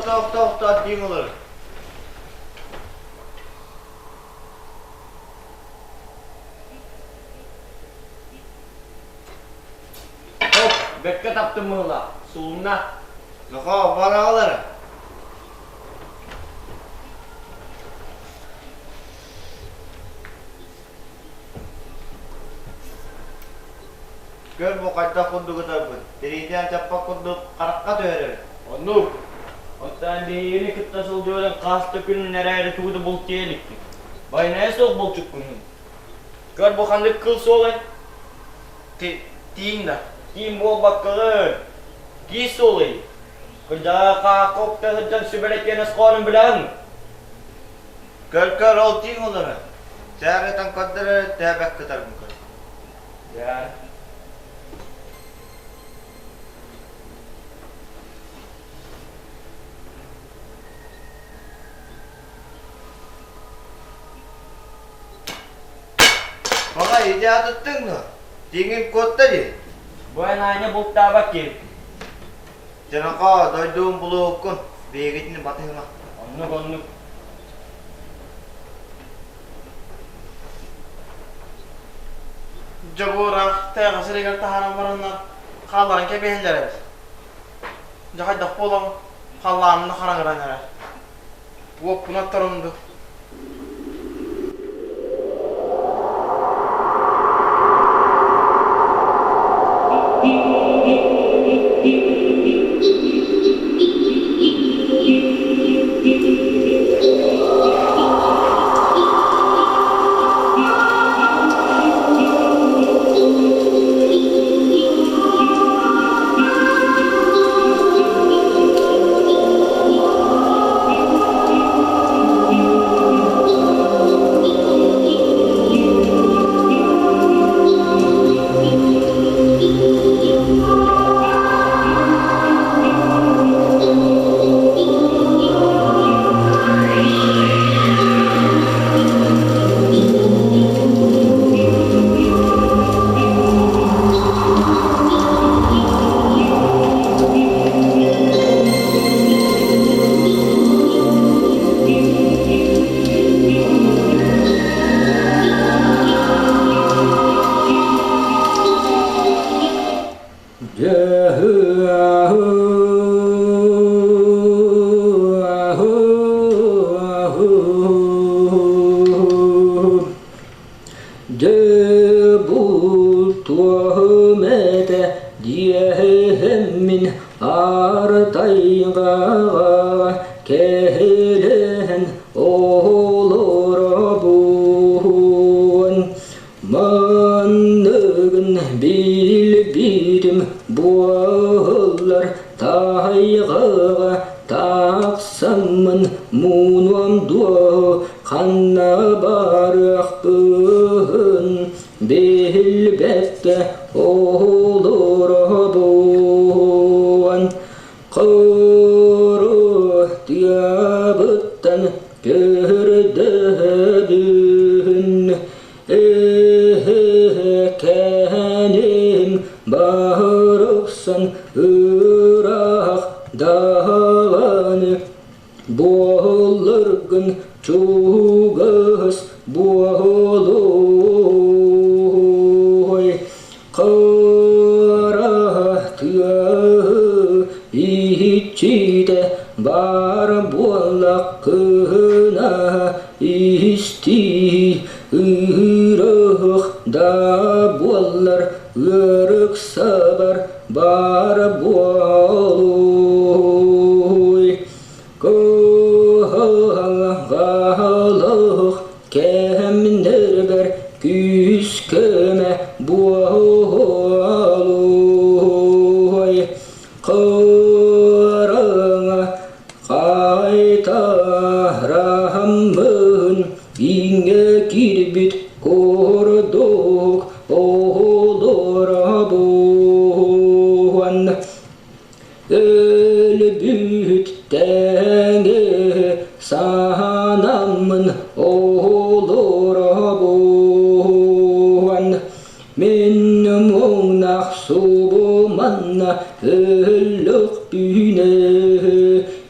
Тохтоо, тохтоо, диң олорор. Оп, бэккэ таптым мыһыла, сулунна. Нохоо, бараҕалара. Көр бу хайдах курдук ытарбын, тириитинэн чаппах курдук харахха түһэрэр. Оннук. Оттон биһигини кытта сылдьыбытын хас да күн эрээри тугу да бултуйа иликпит. Байанайа суох булчуккун. Көр бу ханнык кыл суолай? Тииҥ да? Тииҥ буолбаккаҕын. Киис суолай. Кырдьаҕа хаахха укта сылдьан сүбэлэтиэн оскоонун билэҕин. Көр-көр ол тииҥ олорор. Сээрэтэн көрдөрөр тээбэк кытарбын көр. Дьэ. Баҕа ити атыттыҥ дуо? Тииҥин куотта дии. Бу эн аанньа бултаабат киһи. Дьонохоо, дойдуун булуоххун, биһигитини батыһыма. Оннук, оннук. Дьобуораах тыаҕа сиригэр таһааран бараннар хаалларан кэбиһэллэр эбит. Дьэ хайдах буолан халлаанын да хараҥаран эрэр. Уоппун отторум дуу. Дьэ бултуоһум этэ диэһэммин аар тайҕаҕа кэһэлэһэн олоробун. Манныгын билбитим буоллар. буоллар тайҕаҕа тахсаммын муунуом дуо ханна барыахпын билбэккэ олоробун Куру тыабыттан көрдөһөбүн Эһэкээним баһырыксан ыраах даҕаны буолларгын чугас буолуой Кыра тыаһы иһиччитэ баар буоллаххына истии ыһыырыах да буоллар ыарык сабар баар буолуой Кыһалҕалаах кэмнэрбэр күүс-көмө буолуой Кыраҥа хайтараһаммын иҥэ киирбит курдук оһолоробун Өлбүт тэҥэ саанаммын олоробун Мин муҥнах субуманна өллөхпүнэ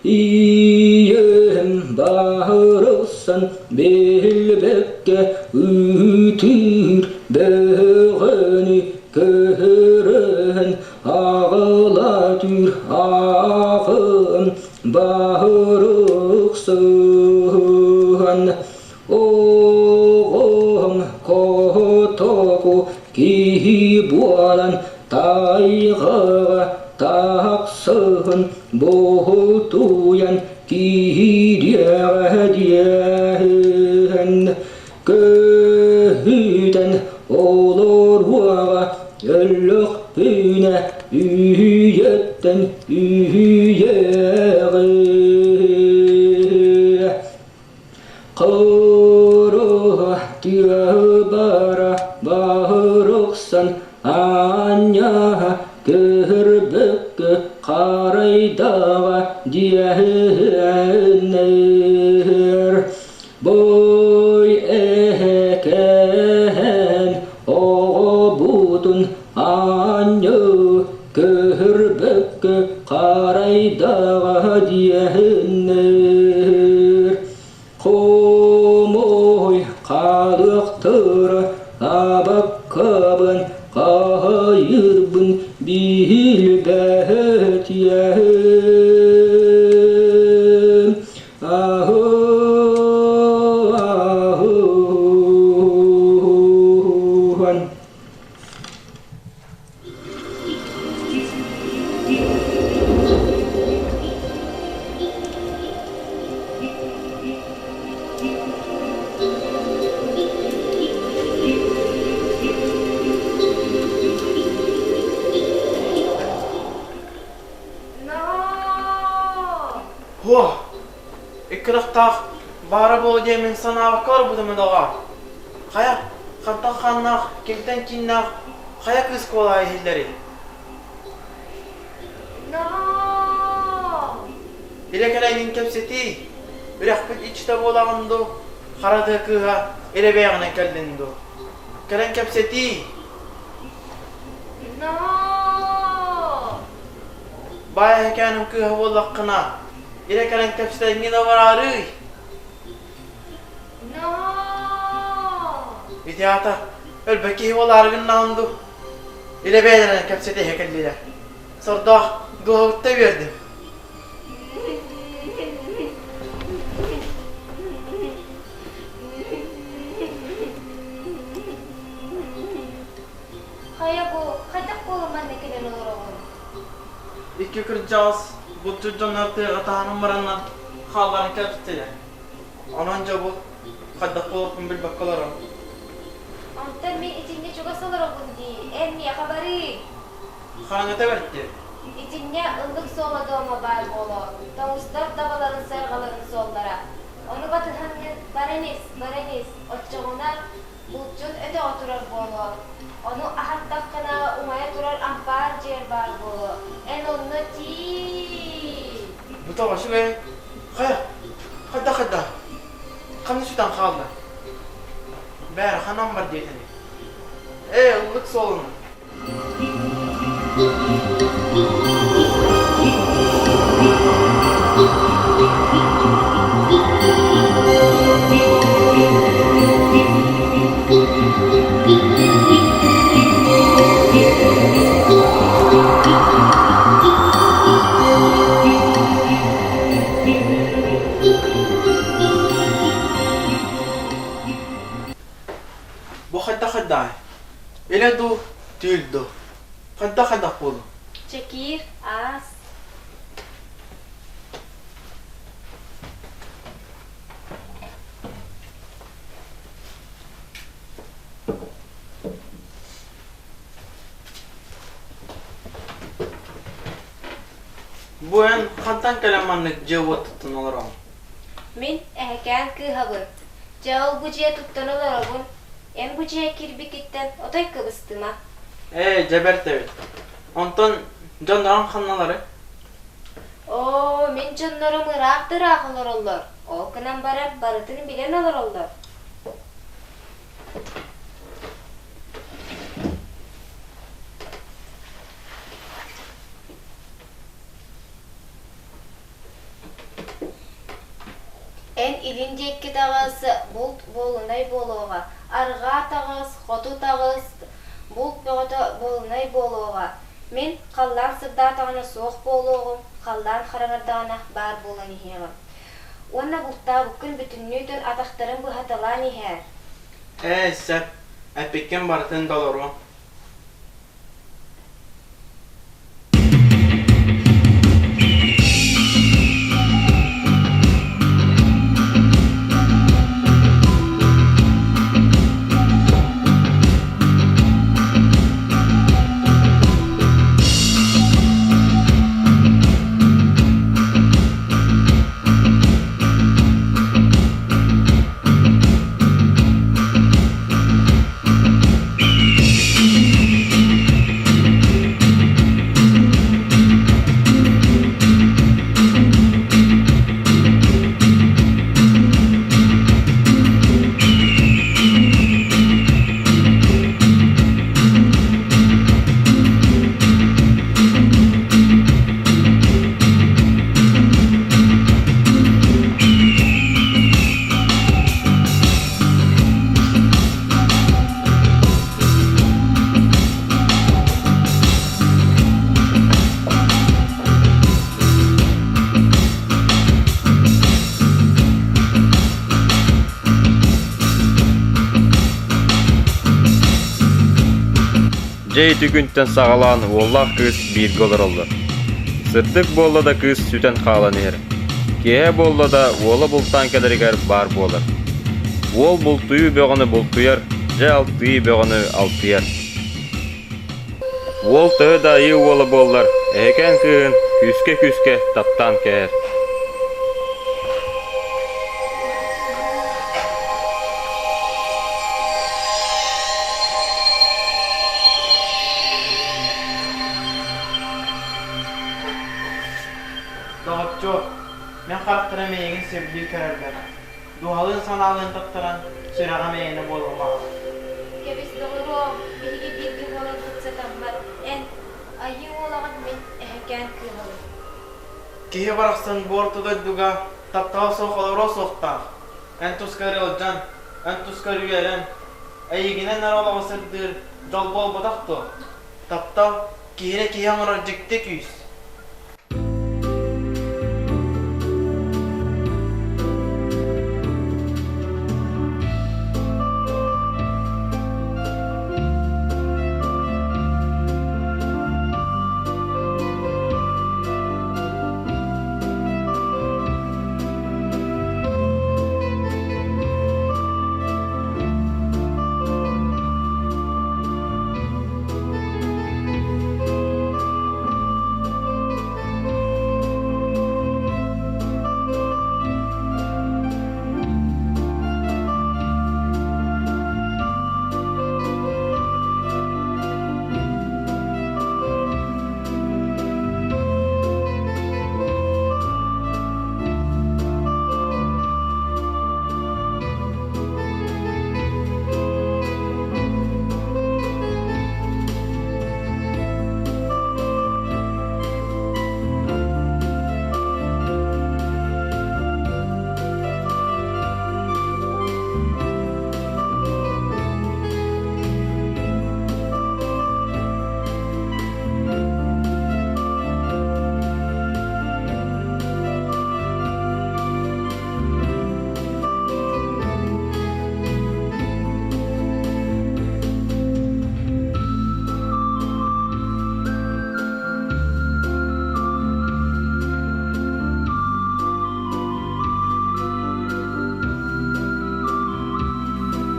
Ийэм баһырсан билбэккэ ыытыыр бөҕөнү көһөрөн Аҕала түүр аахын баһырыксыһан оҕоҥ хотоку киһи буолан тайҕаҕа тахсыһын боһутуйан киириэҕэ диэһэн Көһүтэн олоруоҕа өллөхпүнэ үһүйэттэн үһүйэҕи Кыра тыа баһырыксан аанньаһа көһөрбөккө харайдаҕа диэһэннэр Бой эһэкээн оҕобутун аанньа көһөрбөккө харайдаҕа диэһиннэр Хомой хаалыахтара абаккабын хаһайырбын билбэт иэһим No! Һуох, икки атахтаах баара буолуо диэммин санаабакка барбытым доҕоор. Хайа, хантан хааннаах, кимтэн кииннээх, хайа кыыс куолаһа иһиллэрий? No! Илэ кэлэҥҥин кэпсэтиий, үрэхпит иччитэ буолаҕын дуу, хара тыа кыыһа илэ бэйэҕинэн кэллин дуу? Кэлэн кэпсэтиий. No! Баай эһэкээним кыыһа буоллаххына, илэ кэлэн кэпсэтэҥҥин абараарыый. No! Ити аата өлбөт киһи буолаары гыннаҕым дуу? Илэ бэйэлэринэн кэпсэтиһэ кэллилэр. Сордоох дууһабытта үөрдүм. Хайа бу, хайдах буолан манна кэлэн олороҕун? Икки кырдьаҕас булчут дьоннор тыаҕа таһынан бараннар хаалларан кэбистилэр. Онон дьэ бу хайдах буолуохпун билбэккэ олоробун. Онтон мин итиннэ чугас олоробун дии, эн миэхэ барыый. Хараҥата бэрт дии. Итиннэ ыллык суола дуома баар буолуо, тоҥустар табаларын сыарҕаларын суоллара. Ону батыһаҥҥын баран ис, баран ис, оччоҕуна булчут өтөҕө турар буолуо. Ону аһаттаххына умайа турар ампаар дьиэр баар буолуо. Эн онно тиий. Бу тоҕо үчүгэй? Хайа, хайдах-хайдах? Ханна сүтэн хаалла? Бээрэ, ханан бар диэтэний? Ээ, ыллык суолунан. Бу хайдах-хайдаҕай? Илэ дуу, түүл дуу? Хайдах-хайдах буолуо? Чэкиир, аас. Бу эн хантан кэлэн маннык дьиэ-уот туттан олороҕун? Мин эһэкээн кыыһабын. Дьэ ол бу дьиэ туттан олоробун. Эн бу дьиэ киирбиккиттэн отой кыбыстыма. Ээ, дьэ бэрт эбит. Онтон дьоннорун ханналары? Оо, мин дьоннорум ыраах-ыраах олороллор. Ол гынан баран барытын билэн олороллор. Эн илин диэки таҕыс, булт буолунай буолуоҕа, арҕаа таҕыс, хоту таҕыс, булт бөҕөтө буолунай буолуоҕа. Мин халлаан сырдаатаҕына суох буолуоҕум, халлаан хараҥардаҕына баар буолан иһиэҕим. Уонна бултаабыккын бүтүннүүтүн атахтарын быһаталаан иһээр. Ээ, сөп, эппиккин барытын толоруом. Дьэ ити күнтэн саҕалаан уоллаах кыыс бииргэ олороллор. Сырдык буолла да кыыс сүтэн хаалан иһэр. Киэһэ буолла да уола бултаан кэлэригэр баар буолар. Уол бултуйуу бөҕөнү бултуйар, дьэ алтыйыы бөҕөнү алтыйар. Уол төһө да айыы уола буоллар, эһэкээн кыыһын күүскэ-күүскэ таптаан кээһэр. Доҕоччуок, мин харахтарым эйигин сөбүлүү көрөллөр. Дууһалыын санаалыын таттаран, сүрэҕим эйиэнэ буолуон баҕарар. Кэбис доҕоруом, биһиги бииргэ буоларбыт сатаммат. Эн, айыы уолаҕын мин эһэкээн кыыһабын. Киһи барахсан бу орто дойдуга таптала суох олоруо суохтаах. Эн тускар ыалдьан, эн тускар үөрэн, эйигинэн эрэ олоҕу сырдыыр дьол буолбатах дуо? Таптал киһини киһи оҥорор дьикти күүс.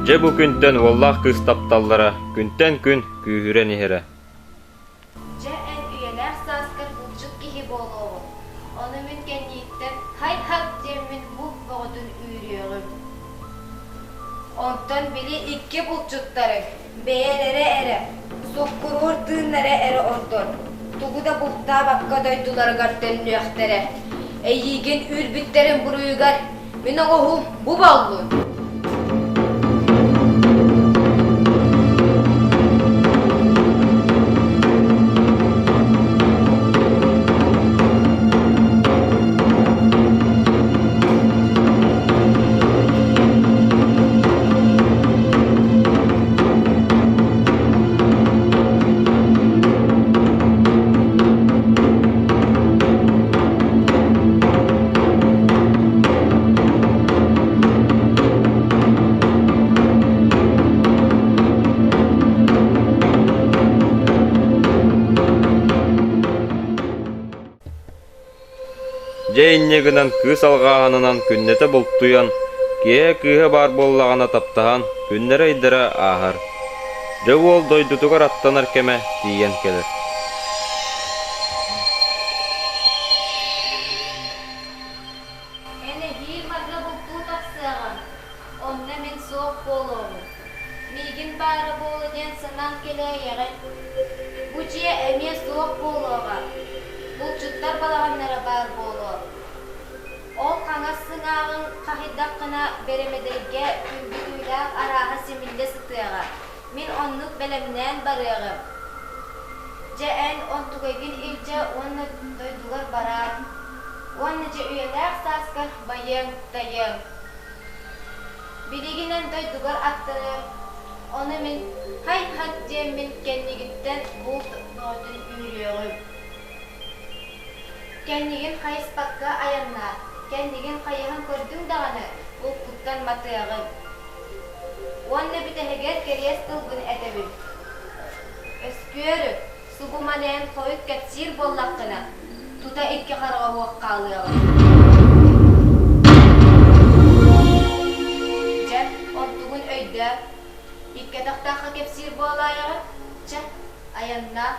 Дьэ бу күнтэн уоллаах кыыс тапталлара күнтэн күн күүһүрэн иһэрэ. Дьэ эн үйэлээх сааскар булчут киһи буолуоҕуҥ, ону мин кэннииттэн һай-һап диэммин булт бөҕөтүн үүрүөҕүм. Онтон били икки булчуттарыҥ бэйэлэрэ эрэ, суккуруур тыыннара эрэ ордон, тугу да бултаабакка дойдуларыгар төннүөхтэрэ. Эйиигин үүрбүттэрин буруйугар мин оҕуһум бу буоллун. Дьэ инньэ гынан кыыс алҕааһынынан күннэтэ бултуйан, киэһэ кыыһа баар буоллаҕына таптаһан, күннэрэ-ыйдара ааһар. Дьэ уол дойдутугар аттанар кэмэ тиийэн кэлэр. Эн эһиил манна бултуу тахсыаҕыҥ, онно мин суох буолуоҕум. Миигин баара буолуо диэн санаан кэлээйэҕин. Бу дьиэ эмиэ суох буолуоҕа, булчуттар балаҕаннара баар буолуо. Ол хаҥас сыҥааҕын хаһыйдаххына бэрэмэдэйгэ күндү түүлээх арааһа симиллэ сытыаҕа, мин оннук бэлэмнээн барыаҕым. Дьэ эн онтукайгын илдьэ уонна дойдугар бараар. Уонна дьэ үйэлээх сааскар байыаҥ-тайыаҥ. Билигин эн дойдугар аттарыам, ону мин һай-һат диэммин кэннигиттэн булт бөҕөтүн үүрүөҕүм. Кэннигин хайыспакка айаннаа, кэннигин хайыһан көрдүҥ даҕаны, булкуттан матыаҕыҥ. Уонна бүтэһигэр кэриэс тылбын этэбин. Өскүөрү, субу манайан хойут кэпсиир буоллаххына, тута икки хараҕа уох хаалыаҕым. Дьэ, онтугун өйдөө, икки атахтаахха кэпсиир буолаайаҕын, чэ, айаннаа.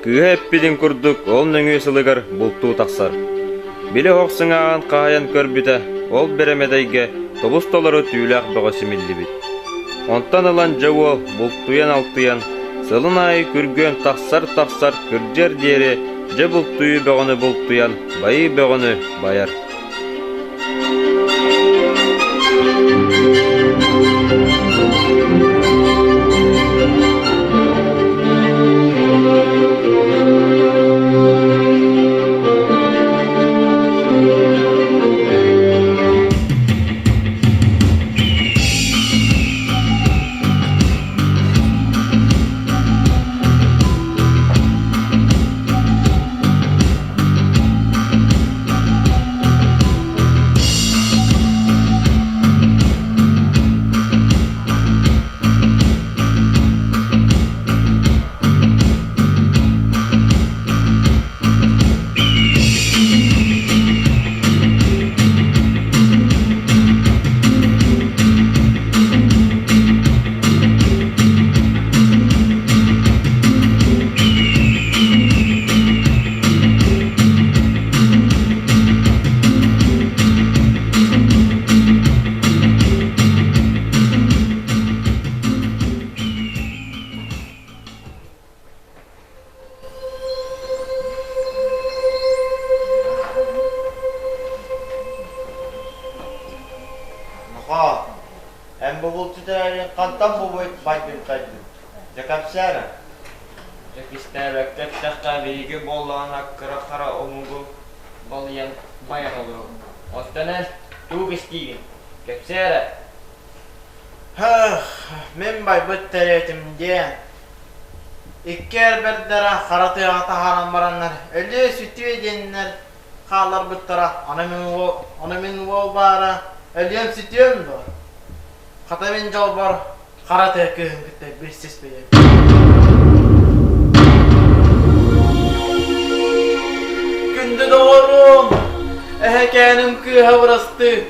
Кыыһа эппитин курдук ол нөҥүө сылыгар бултуу тахсар. Били оһох сыҥааҕын хаһайан көрбүтэ, ол бэрэмэдэйгэ тобус-толору түүлээх бөҕө симиллибит. Онтон ылан дьэ уол бултуйан-алтыйан, сылын аайы күргүөн тахсар-тахсар кырдьыар диэри дьэ бултуйуу бөҕөнү бултуйан, байыы бөҕөнү байар. Нохоо, эн бу булчут эрээриҥ хантан бу байдын-тайдын? Дьэ кэпсээ эрэ. Дьэ кистээбэккэ эттэххэ, биһиги буоллаҕына кыра-хара омугу балыйан байан олоробут. Оттон эн тугу кистиигин? Кэпсээ эрэ. Һыах, мин байбыт тэриэтим диэн. Икки эр бэрдэрэ хара тыаҕа таһааран бараннар өлүө-сүтүө диэннэр хаалларбыттара, аны мин уол, аны мин уол баара өлүөм-сүтүөм дуо? Хата мин дьолбор хара тыа кыыһын кытта билсиспитим. Күндү доҕоруом, эһэкээним кыыһа бырастыы,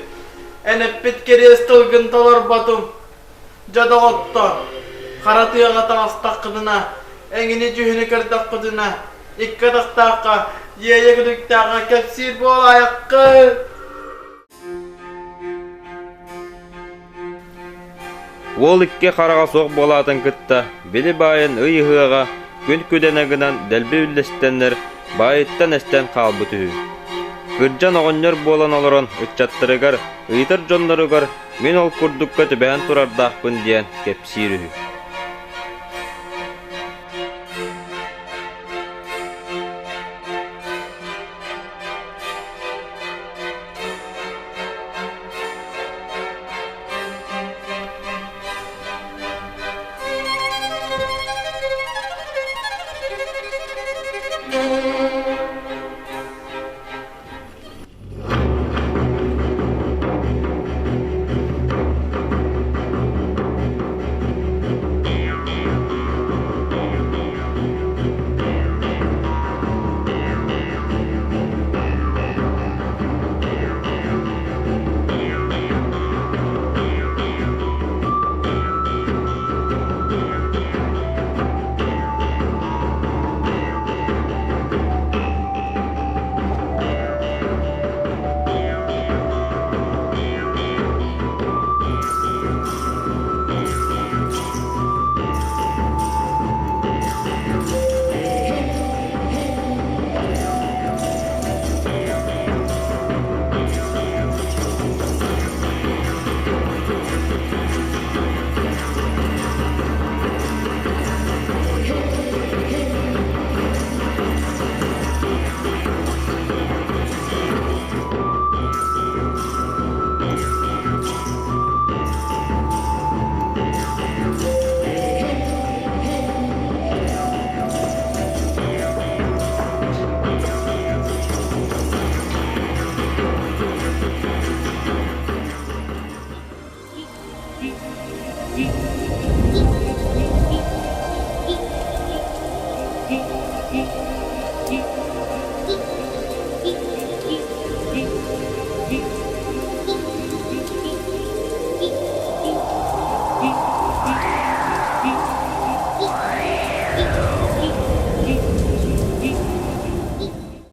эн эппит кэриэс тылгын толорботум. Дьэ доҕоттор, хара тыаҕа таҕыстаххытына, эҥини-дьүһүнү көрдөххүтүнэ, икки атахтаахха, иэйэ күлүктээххэ кэпсиир буолаайаххыт! Уол икки хараҕа суох буолаатын кытта, били баайын ый ыһыаҕа күн күдэнэ гынан дэлби үллэстэннэр баайыттан эстэн хаалбыт үһү. Кырдьан оҕонньор буолан олорон ыччаттарыгар, ыйытар дьонноругар мин ол курдукка түбэһэн турардаахпын диэн кэпсиир үһү.